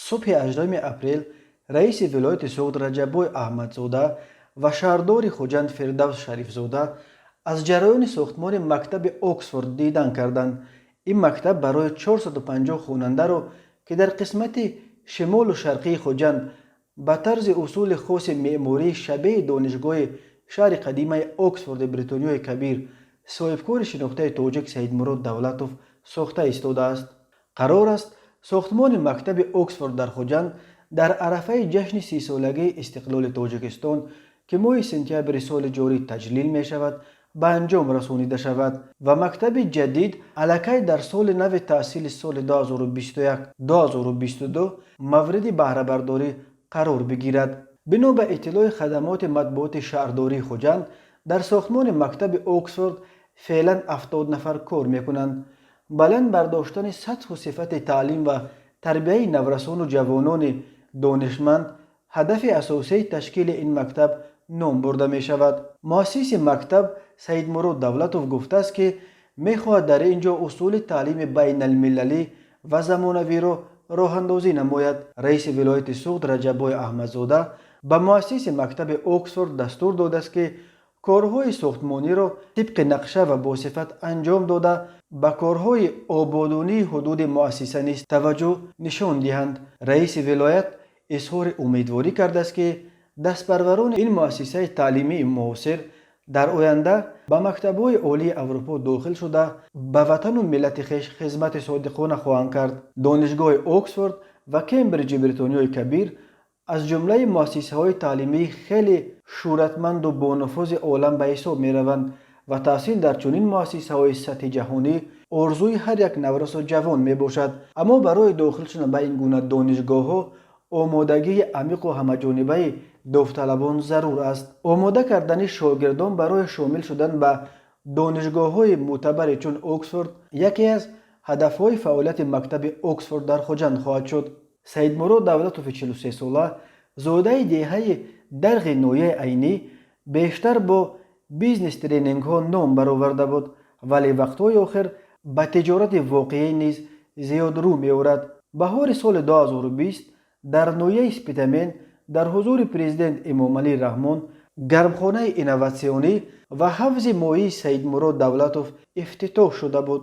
Субҳи 18 апрел раиси вилояти Суғд Раҷаббой Аҳмадзода ва шаҳрдори Хуҷанд Фирдавс Шарифзода аз ҷараёни сохтмони мактаби Оксфорд дидан карданд. Ин мактаб барои 450 хонандаро, ки дар қисмати шимолу шарқии Хуҷанд ба тарзи усули хоси меъмории шабеҳи донишгоҳи шаҳри қадимаи Оксфорди Бритониёи Кабир соҳибкори шинохтаи тоҷик Саидмурод Давлатов сохта истодааст. Қарор аст, сохтмони мактаби Оксфорд дар Хуҷанд дар арафаи ҷашни 30-солагии истиқлоли Тоҷикистон, ки моҳи сентябри соли ҷорӣ таҷлил мешавад, ба анҷом расонида шавад ва мактаби ҷадид аллакай дар соли нави таҳсили соли 2021-2022 мавриди баҳрабардорӣ қарор бигирад. Бино ба иттилои хадамоти матбуоти шаҳрдории Хуҷанд, дар сохтмони мактаби Оксфорд феълан 70 нафар кор мекунанд. Баланд бардоштани сатҳу сифати таълим ва тарбияи наврасону ҷавонони донишманд ҳадафи асосии ташкили ин мактаб ном бурда мешавад. Муассиси мактаб Саидмурод Давлатов гуфтааст, ки мехоҳад дар ин ҷо усули таълими байналмилалӣ ва замонавиро роҳандозӣ намояд. Раиси вилояти Суғд Раҷаббой Аҳмадзода ба муассиси мактаби Оксфорд дастур додааст, ки корҳои сохтмониро тибқи нақша ва босифат анҷом дода, ба корҳои ободонии ҳудуди муассиса низ таваҷҷӯҳ нишон диҳанд. Раиси вилоят изҳори умедворӣ кардааст, ки дастпарварони ин муассисаи таълимии муосир дар оянда ба мактабҳои олии Аврупо дохил шуда, ба ватану миллати хеш хизмати содиқона хоҳанд кард. Донишгоҳи Оксфорд ва Кембриҷи Бритониёи Кабир аз ҷумлаи муассисаҳои таълимии хеле шӯҳратманду бонуфузи олам ба ҳисоб мераванд ва таҳсил дар чунин муассисаҳои сатҳи ҷаҳонӣ орзуи ҳар як наврасу ҷавон мебошад. Аммо барои дохил шудан ба ин гуна донишгоҳҳо омодагии амиқу ҳамаҷонибаи довталабон зарур аст. Омода кардани шогирдон барои шомил шудан ба донишгоҳҳои мӯътабаре чун Оксфорд яке аз ҳадафҳои фаъолияти мактаби Оксфорд дар Хуҷанд хоҳад шуд. Саидмурод Давлатови 43-сола, зодаи деҳаи Дарғи ноҳияи Айнӣ, бештар бо бизнес-тренингҳо ном бароварда буд, вале вақтҳои охир ба тиҷорати воқеӣ низ зиёд рӯ меорад. Баҳори соли 2020 дар ноҳияи Спитамен дар ҳузури президент Эмомалӣ Раҳмон гармхонаи инноватсионӣ ва ҳавзи моҳии Саидмурод Давлатов ифтитоҳ шуда буд.